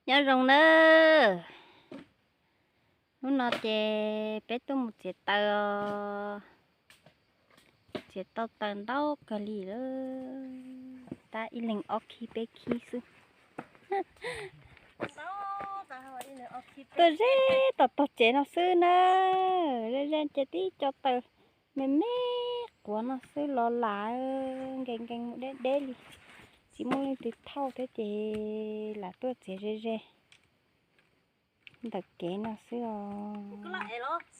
Nyob zoo nawb. Hnub no ces peb tuaj mus txiav taws os. Txiav tau taws ntau kawg li lawm. Tab ib leeg ob khib peb khib xwb. Tuaj ze tom tog tsev no xwb na. Ze ze ces tib co taws me me quav no xwb los lam nkees nkees mus deb deb li. Tsis muaj leej twg thauj thiab ces lam tuaj txiav ze ze ntawm kev no xwb os.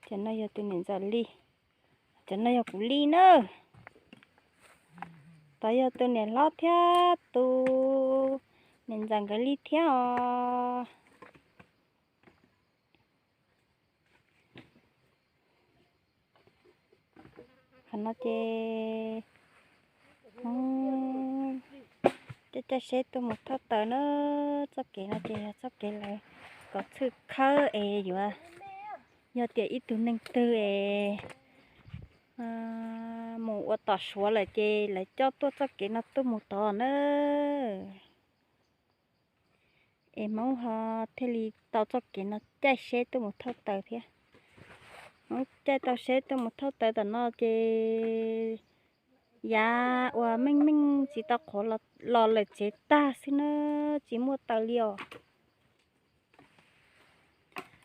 Cov no yog tus niam ntxawm Lis, cov no yog kuv li na. Tod yog tus niam hlob thiab tus niam ntxawm nkawd li thiab os. Qhov no ces caij caij seb tuaj mus thauj taws na. Txoj kev no ces yog txoj kev lawv kom txhwj khawb es yuav, yog tias ib tug neeg twg es mus ua tom Suav lawm ces lawv coj tuaj txoj kev no tuaj mus tod na. Es Hmoob ho thiaj li tau txoj kev no caij seb tuaj mus thauj taws thiab. Hmoob caij tau seb tuaj mus thauj taws tom no ces yav uas meej meej tsis tau qhuav los lawm tsev tag xwb na, tsis muaj taws li os.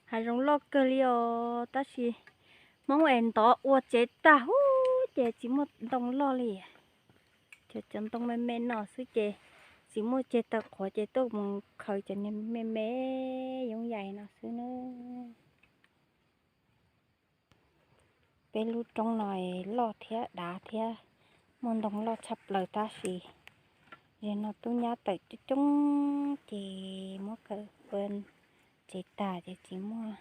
Hav zoov loj kawg li os, tab sis Hmoob es ntov ua tsev tag huv ces tsis muaj ntoo loj li. Cov, cov ntoo me me no xwb ces tsis muaj ceg taws qhuav ces tuaj mus khaws cov niag me me yoov yais no xwb na. Peb lub roob no loj thiab dav thiab, muaj ntoo loj tshaj plaws tab sis zem no tub nyab tawm coob coob ces muab khaws ua tsev tag ces tsis muaj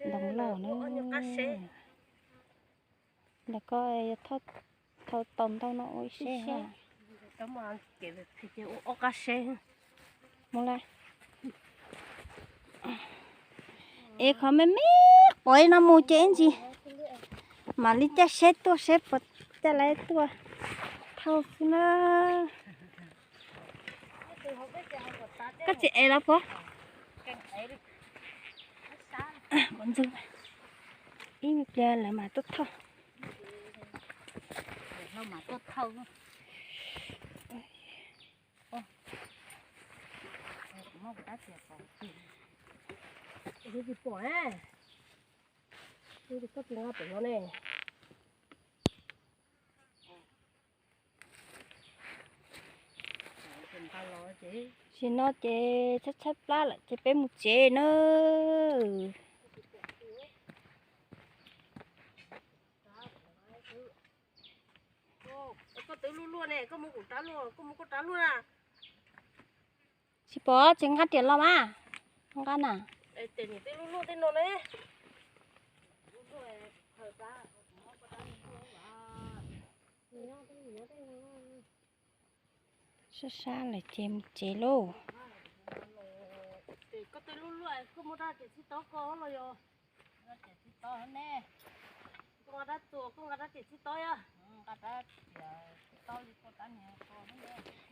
ntoo loj na. Ntawm ko yog thauj tau ntau no ua ib seb. Mus la. Es qhov me me quav no mus ces ib ntsis mam li caij seb tuaj seb puas caij lawv tuaj thauj xwb na. Koj tsis ev los puas? Ib pliag lawv mam tuaj thauj. Tam sim no ces tshaib tshaib plab lawm ces peb mus tsev nawb. Koj twb luaj luaj ne, koj mus kuv rab luaj, koj mus koj rab luaj na. Tsis pom tsis nqa riam los mas. Nqa na. Sab sab lawm ces mus tsev lauj.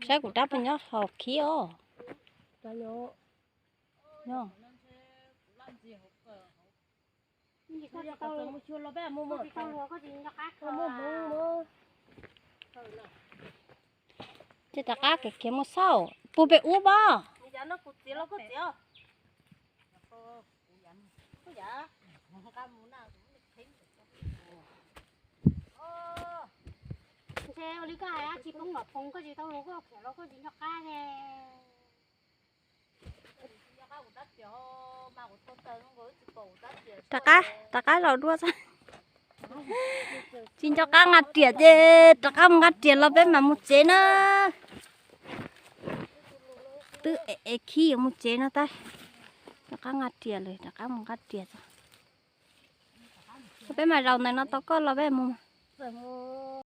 Saib kuv rab puas nyob hauv khib os. Ces rov qab kev khiav mus xauj puag pem ub pob. Ntshe ua li koj hais tsis poob kom poob, koj tsis tau los koj khiav los koj tsis nco qab ne. Rov qab, rov qab los dua xwb. Tsis nco qab nqa riam ces rov qab mus nqa riam los peb mam mus tsev na. Twb ev khib yuav mus tsev no tab, rov qab nqa riam lawm, rov qab mus nqa riam tso. Peb mam zaum ntawm no tau koj los peb mus.